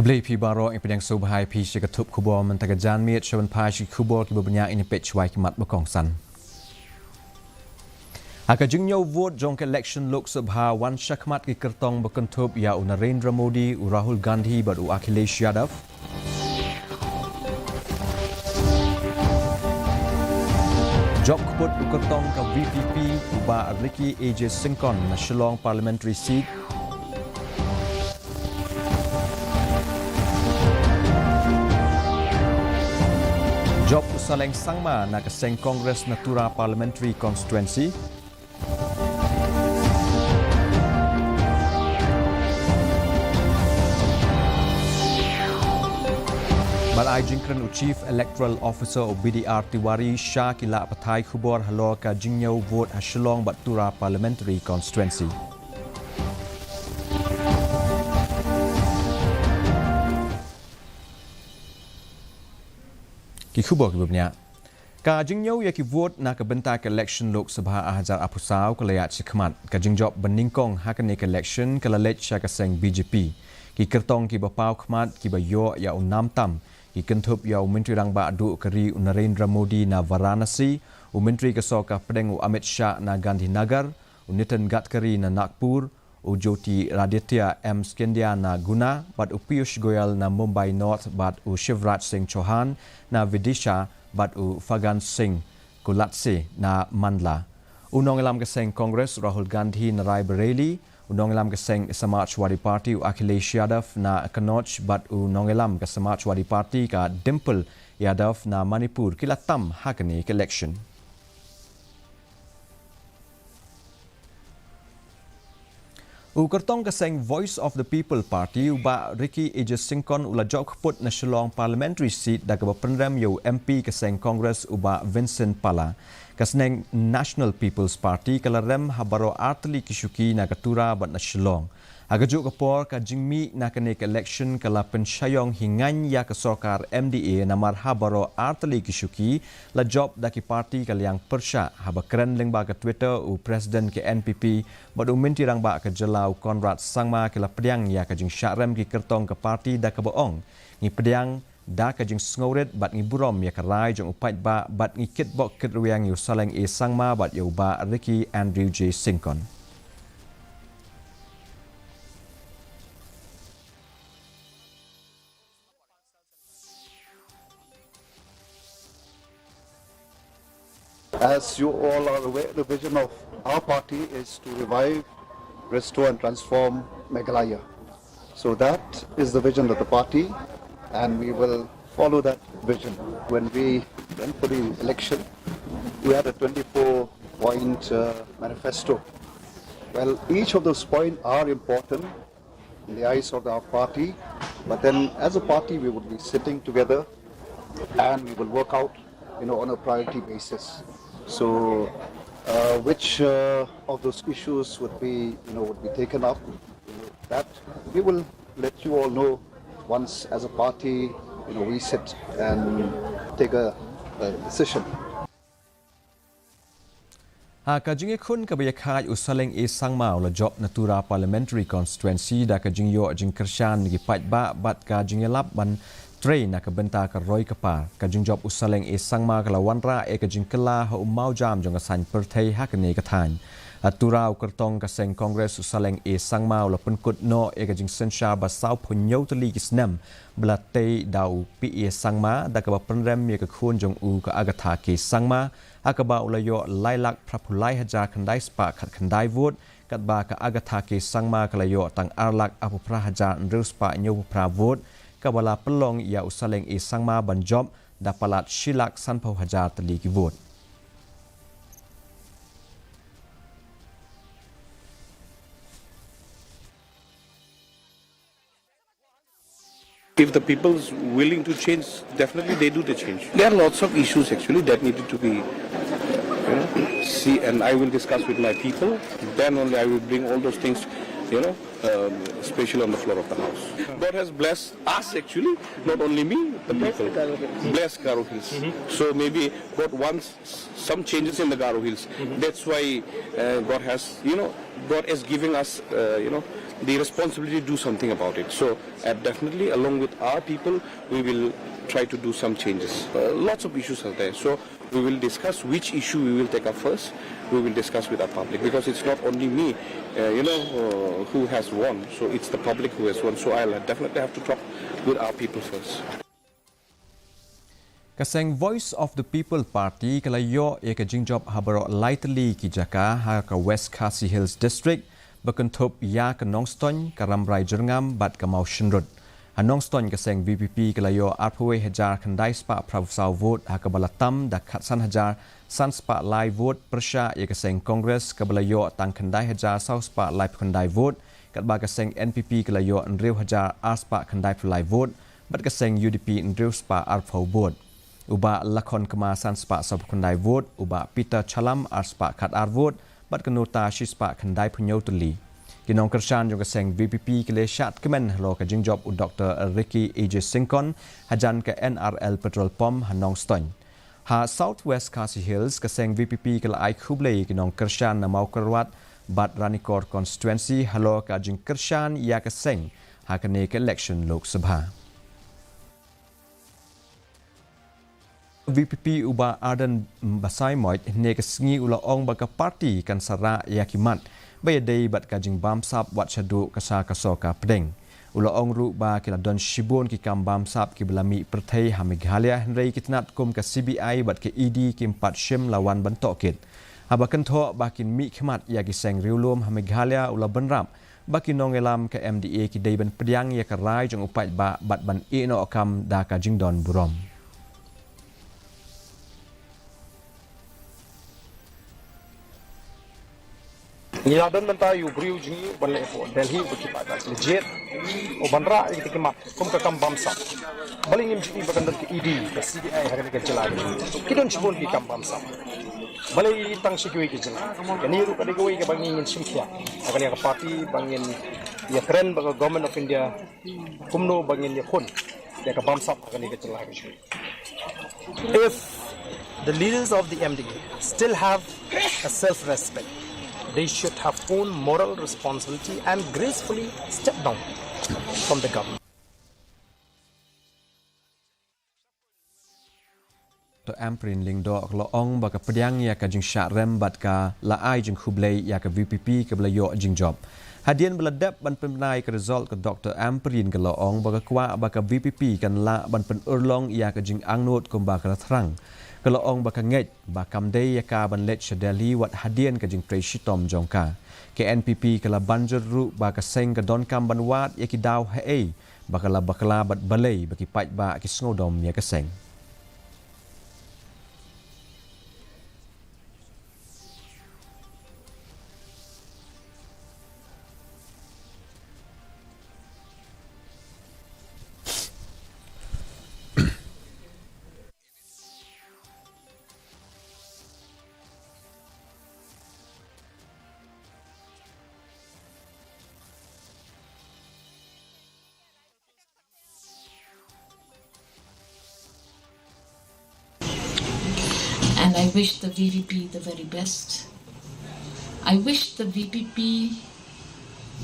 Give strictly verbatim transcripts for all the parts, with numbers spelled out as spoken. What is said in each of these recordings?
Te phi baroh, ngi pdiang sngewbha ïa phi sha ka thup khubor mynta ka janmiet. Sha ban phai sha ki khubor kiba bniah, ngin ïa peit shuwa ki mat ba kongsan. Ha ka jingñiew vote jong ka election Lok Sabha, wan shakhmat ki kyrtong ba kynthup ïa u Narendra Modi, u Rahul Gandhi bad u Akhilesh Yadav. Jop kput u kyrtong ka V P P, u Bah Ricky A J Syngkon, na Shillong Parliamentary Seat. Jop u Saleng Sangma na ka seng Congress na Tura Parliamentary Constituency. Bad ai jingkren u Chief Electoral Officer, u B D R Tiwari, sha ki lad pathai khubor halor ka jingñiew vote ha Shillong bad Tura Parliamentary Constituency. Ki khubor kiba bniah. Ka jingñiew ïa ki vote na ka bynta ka election Lok Sabha ar hajar arphew saw ka la ïaid shakhmat. Ka jingjop banyngkong ha kane ka election ka la leit sha ka seng B J P. Ki kyrtong kiba paw khmat kiba ïoh ïa u nam tam ki kynthup ïa u Myntri Rangbah duh ka ri u Narendra Modi na Varanasi, u Myntri ka sorkar pdeng u Amit Shah na Gandhinagar, u Nitin Gadkari na Nagpur, u Jyotiraditya M Scindia na Guna, bad u Piyush Goyal na Mumbai North, bad u Shivraj Singh Chouhan na Vidisha, bad u Fagan Singh Kulatse na Mandla. U nongïalam ka seng Congress Rahul Gandhi na Raebareli, u nongïalam ka seng Samajwadi Party u Akhilesh Yadav na Kannauj, bad u nongïalam ka Samajwadi Party ka Dimple Yadav na Manipur ki la tam ha kane ka election. U kyrtong ka seng Voice of the People Party, u Bah Ricky A J Syngkon, u la jop kput na Shillong Parliamentary Seat da kaba pynrem ïa u M P ka seng Congress, u Bah Vincent Pala. Ka sneng National People's Party ka la rem ha baroh ar tylli ki shuki na ka Tura bad na Shillong. Ha kajuh ka por, ka jingmih na kane ka election ka la pynshai ïong hi ngaiñ ïa ka sorkar M D A, namar ha baroh ar tylli ki shuki la jop da ki party ka liang pyrshah. Haba kren lyngba ka Twitter, u President ka N P P bad u Myntri Rangbah ka jylla u Conrad Sangma ki la pdiang ïa ka jingshah rem ki kyrtong ka party da kaba ong, ngi pdiang da ka jingsngewrit bad ngi burom ïa ka rai jong u paidbah bad ngi kitbok kitrwiang ïa u Saleng A Sangma bad ïa u Bah Ricky Andrew J Syngkon. As you all are aware, the vision of our party is to revive, restore and transform Meghalaya. So that is the vision of the party, and we will follow that vision. When we went for the election, we had a twenty-four point, uh, manifesto. Well, each of those points are important in the eyes of our party, but then as a party, we would be sitting together and we will work out, you know, on a priority basis. So, uh, which, uh, of those issues would be, you know, would be taken up, that we will let you all know once as a party, you know, we sit and take a, a decision. Ha ka jingïakhun kaba ïakhaid, u Saleng A Sangma u la jop na Tura Parliamentary Constituency da ka jingïoh jingkyrshan na ki paidbah bad ka jingïalap ban trei na ka bynta ka roi ka par. Ka jingjop u Saleng A Sangma ka la wanrah ïa ka jingkylla ha u mawjam jong ka saiñ pyrthei ha kane ka thaiñ. Ha Tura, u kyrtong ka seng Congress u Saleng A Sangma u la pynkut noh ïa ka jingsynshar ba sawphew hynñiew tylli ki snem ba la tei da u P A Sangma, da kaba pynrem ïa ka khun jong u ka Agatha K Sangma, ha kaba u la ïoh lai lak phraphew lai hajar khyndai spah khatkhyndai vote, katba ka Agatha K Sangma ka la ïoh tang ar lak arphew phra hajar hynriew spah hynñiewphew phra vote, kaba la pynlong ïa u Saleng A Sangma ban jop da palat shi lak sanphew hajar tylli ki vote. If the people's willing to change, definitely they do the change. There are lots of issues actually that needed to be, you know, see, and I will discuss with my people. Then only I will bring all those things, you know. um, especially on the floor of the house. God has blessed us actually, not only me, the people. Blessed Garo Hills. So maybe God wants some changes in the Garo Hills. That's why uh, God has, you know, God is giving us, uh, you know, the responsibility to do something about it. So uh, definitely, along with our people, we will try to do some changes. Uh, lots of issues are there. So we will discuss which issue we will take up first. We will discuss with our public because it's not only me, uh, you know, uh, who has won. So it's the public who has won. So I'll definitely have to talk with our people first. Ka seng Voice of the People Party ka la ïoh ïa ka jingjop ha baroh lai tylli ki jaka ha ka West Khasi Hills District, ba kynthup ïa ka Nongstoiñ, ka Rambrai Jyrngam bad ka Mawshynrut. Ha Nongstoiñ, ka seng V P P ka la ïoh arphew wei hajar khyndai spah phra phew saw vote, ha kaba la tam da khatsan hajar san spah lai vote pyrshah ïa ka seng Congress kaba la ïoh tang khyndai hajar saw spah laiphew khyndai vote, katba ka seng N P P ka la ïoh hynriew hajar ar spah khyndai phew lai vote, bad ka seng U D P hynriew spah arphew vote. U Bah Lakhon Kma san spah saw phew khyndai vote, u Bah Peter Chalam ar spah khat ar vote, bad ka NOTA shi spah khyndai phew hynñiew tylli. Ki nongkyrshan jong ka seng V P P ki la shad kmen halor ka jingjop u Doctor Ricky A J Syngkon hajan ka N R L Petrol Pump ha Nongstoiñ. Ha South West Khasi Hills, ka seng V P P ka la ai khublei ki nongkyrshan na Mawkyrwat bad Ranikor Constituency halor ka jingkyrshan ïa ka seng ha kane ka election Lok Sabha. V P P u Bah Ardent Basaiawmoit hynne ka sngi u la ong ba ka party kan sa rah ïa ki mat ba ïadei bad ka jingbamsap wat shaduh ka sa ka sorkar pdeng. U la ong ruh ba ki la don shibun ki kam bamsap kiba la mih pyrthei ha Meghalaya, hynrei ki tnat kum ka C B I bad ka E D kim pat shym la wan ban tohkit. Haba kynthoh ba kin mih khmat ïa ki seng riewlum ha Meghalaya, u la bynrap ba ki nongïalam ka M D A ki dei ban pdiang ïa ka rai jong u paidbah bad ban ïehnoh kam da ka jingdon burom. Ngi la don mynta ïa u briew jong ngi uban leh hapoh Delhi uba ki paidbah ki la jied, uban rah ïa kita ki mat kum ka kam bamsap. Balei ngim ju i ba kan don ka E D, ka C B I ha kane ka jylla ka jong ngi? Ki don shibun ki kam bamsap. Balei tang sha kiwei ki jylla? Kane ruh ka dei kawei kaba ngi ngin shim khia ha kane ka party ba ngin ïakren bad ka Government of India kumno ba ngin ïakhun ïa ka bamsap ha kane ka jylla ka jong ngi. If the leaders of the M D A still have a self-respect, they should have own moral responsibility and gracefully step down from the government. Doctor Ampareen Lyngdoh ka la ong ba ka pdiang ïa ka jingshah rem bad ka la ai jingkhublei ïa ka V P P kaba la ïoh jingjop. Hadien ba la dep ban pynbna ïa ka result, ka Doctor Ampareen ka la ong ba ka kwah ba ka V P P kan lah ban pynurlong ïa ka jingangnud kumba ka la thrang. Ka la ong ba ka ngeit ba kam dei ïa ka ban leit sha Delhi wat hadien ka jingtrei shitom jong ka. Ka N P P ka la ban jur ruh ba ka seng ka donkam ban wad ïa ki daw haei ba ka la bakla bad balei ba ki paidbah ki sngewdom ïa ka seng. And I wish the V P P the very best. I wish the V P P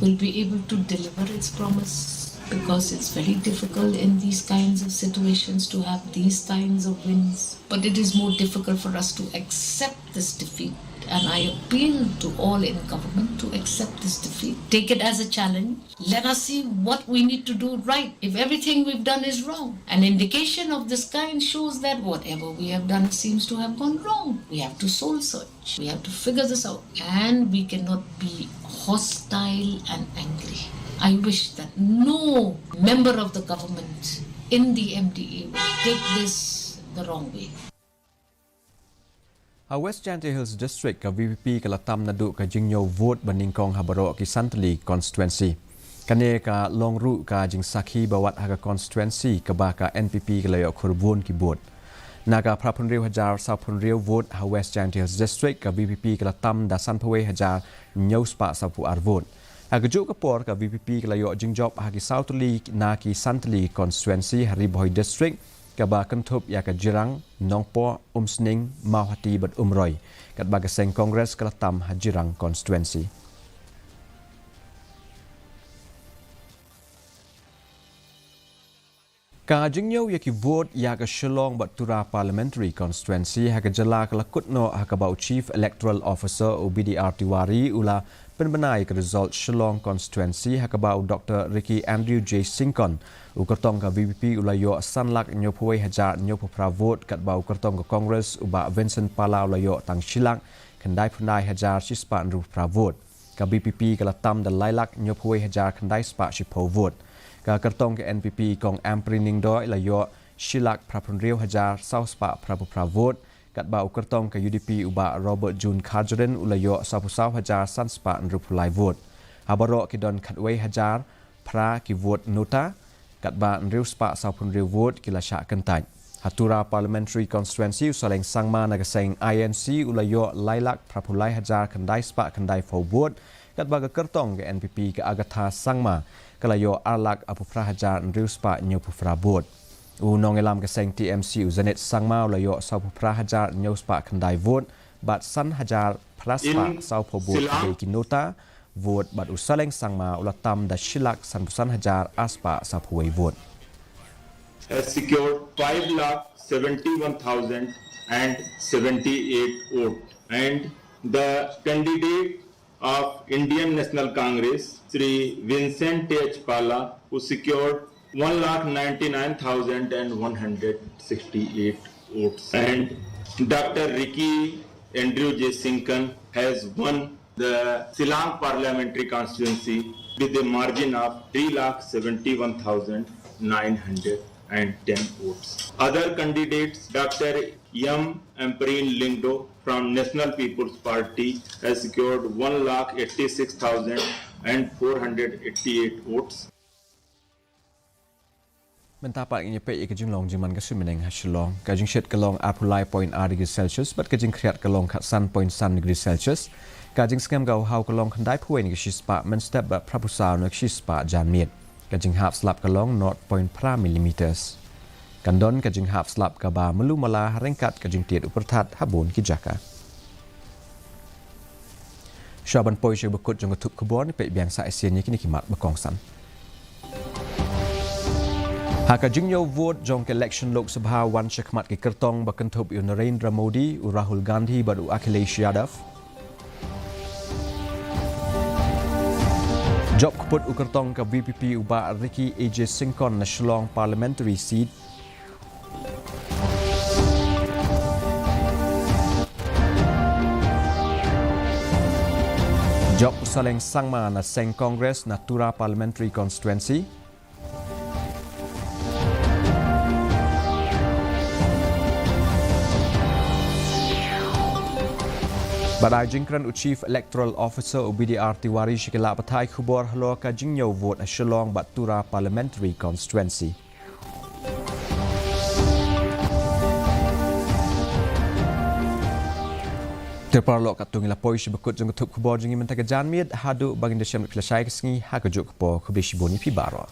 will be able to deliver its promise, because it's very difficult in these kinds of situations to have these kinds of wins. But it is more difficult for us to accept this defeat. And I appeal to all in government to accept this defeat, take it as a challenge. Let us see what we need to do right. If everything we've done is wrong, an indication of this kind shows that whatever we have done seems to have gone wrong. We have to soul search. We have to figure this out. And we cannot be hostile and angry. I wish that no member of the government in the M D A will take this the wrong way. Ha West Jaintia Hills District, ka V P P ka la tam naduh ka jingñiew vote ba nyngkong ha baroh ki san tylli constituency. Kane ka long ruh ka jingsakhi ba wat ha ka constituency kaba ka N P P ka la ïoh khur bun ki vote. Na ka phra phew hynriew hajar saw phew hynriew vote ha West Jaintia Hills District, ka V P P ka la tam da san phew wei hajar hynñiew spah saw phew ar vote. Ha kajuh ka por ka VPP ka la ïoh jingjop ha ki saw tylli na ki san tylli constituency ha Ri Bhoi District, kaba kynthup ïa ka Jirang, Nongpoh, Umsning, Mawhati bad Umroi. Katba ka seng Congress ka la tam ha Jirang constituency. Ka jingñiew ïa ki vote ïa ka Shillong bad Tura Parliamentary Constituency ha ka jylla ka la kut noh ha kaba u Chief Electoral Officer u B D R Tiwari u la pynbna ïa ka result Shillong Constituency ha kaba u Doctor Ricky Andrew J Syngkon, u kyrtong ka VPP, u la ïoh san lak hynñiewphew wei hajar hynñiewphew phra vote, katba u kyrtong ka Congress u Bah Vincent Pala u la ïoh tang shi lak khyndaiphew khyndai hajar shispah hynriewphew phra vote. Ka VPP ka la tam da lai lak hynñiewphew wei hajar khyndai spah shiphew vote. Ka kyrtong ka NPP Kong Ampareen Lyngdoh la ïoh shi lak phraphew hynriew hajar saw spah phraphew phra vote, katba u kyrtong ka UDP u Bah Robert June Kharjahrin u la ïoh sawphew saw hajar san spah hynriewphew lai vote. Ha baroh ki don khatwei hajar phra ki vote nota, katba hynriew spah sawphew hynriew vote ki la shah kyntait. Ha Tura Parliamentary Constituency u Saleng Sangma na ka seng INC u la ïoh lai lak phraphew lai hajar khyndai spah khyndaiphew vote, katba ka kyrtong ka NPP ka Agatha Sangma ka la ïoh ar lak arphew phra hajar hynriew spah hynñiewphew phra vote. U nongïalam ka seng TMC u Zanit Sangma u la ïoh sawphew phra hajar hynñiew spah khyndai vote, bad san hajar phra spah sawphew vote ki nota vote, bad u Saleng Sangma u la tam da shi lak sanphew san hajar ar spah sawphew wei vote. Has secured five lakh seventy-one thousand and seventy-eight votes, and the candidate of Indian National Congress, Shri Vincent H Pala, who secured one lakh ninety-nine thousand and one hundred sixty-eight votes, and Doctor Ricky Andrew J Syngkon has won the Shillong Parliamentary Constituency with a margin of three lakh seventy-one thousand nine hundred and ten votes. Other candidates, Doctor M Ampareen Lyngdoh from National People's Party has secured one lakh eighty-six thousand and four hundred eighty-eight votes. Mynta pat ngin ïa peit ïa ka jinglong jingman ka suiñ bneng ha Shillong. Ka jingshit ka long arphew lai point ar degree Celsius bad ka jingkhriat ka long khatsan point san degree Celsius. Ka jingsngem ka haw ka long khyndaiphew wei na ka shispah mynstep bad phraphew saw na ka shispah janmiet. Ka jinghap slap ka long nought point phra millimeters. Kan don ka jinghap slap kaba malu mala ha ryngkat ka jingtied u pyrthat ha bun ki jaka. Shuwa ban poi sha ba kut jong ka thup khubor, ngin peit biang sa shisien ïa kine ki mat ba kongsan. Ha ka jingñiew vote jong ka election Lok Sabha wan shakhmat ki kyrtong ba kynthup ïa u Narendra Modi, u Rahul Gandhi bad u Akhilesh Yadav. Jop kput u kyrtong ka VPP u Bah Ricky A J Syngkon na Shillong Parliamentary Seat. Jop u Saleng Sangma na seng Congress na Tura Parliamentary Constituency. Bad ai jingkren u Chief Electoral Officer u B D R Tiwari sha ki lad pathai khubor halor ka jingñiew vote ha Shillong bad Tura Parliamentary Constituency. Te paralok, katto ngi la poi sha ba kut jong ka thup khubor jong ngi mynta ka janmiet, haduh ba ngin da shem bad phi lashai ka sngi ha kajuh ka por, khublei shibun ïa phi baroh.